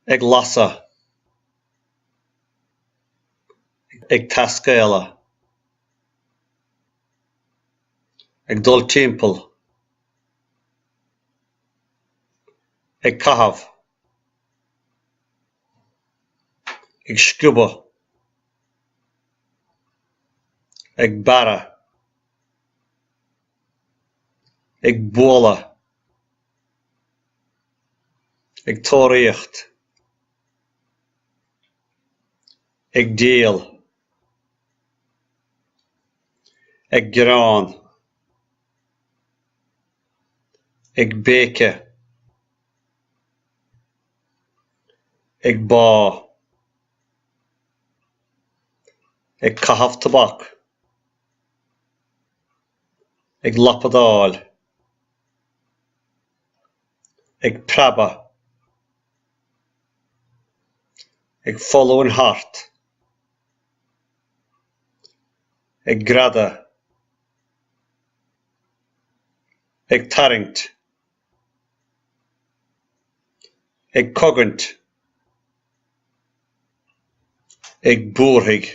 Ag lasadh. Ag taiscéaladh. Ag dul timpeall. Ag caitheamh. Ag sciobadh. Ag bearradh. Ag bualadh. Ag tóraíocht. Ag díol. Ag gearán. Ag béiceadh. Ag bá. Ag caitheamh tobac. Ag lapadáil. Ag preabadh. Ag foluain thart. Ag greadadh. Ag tarraingt. Ag cogaint. Ag búirthigh.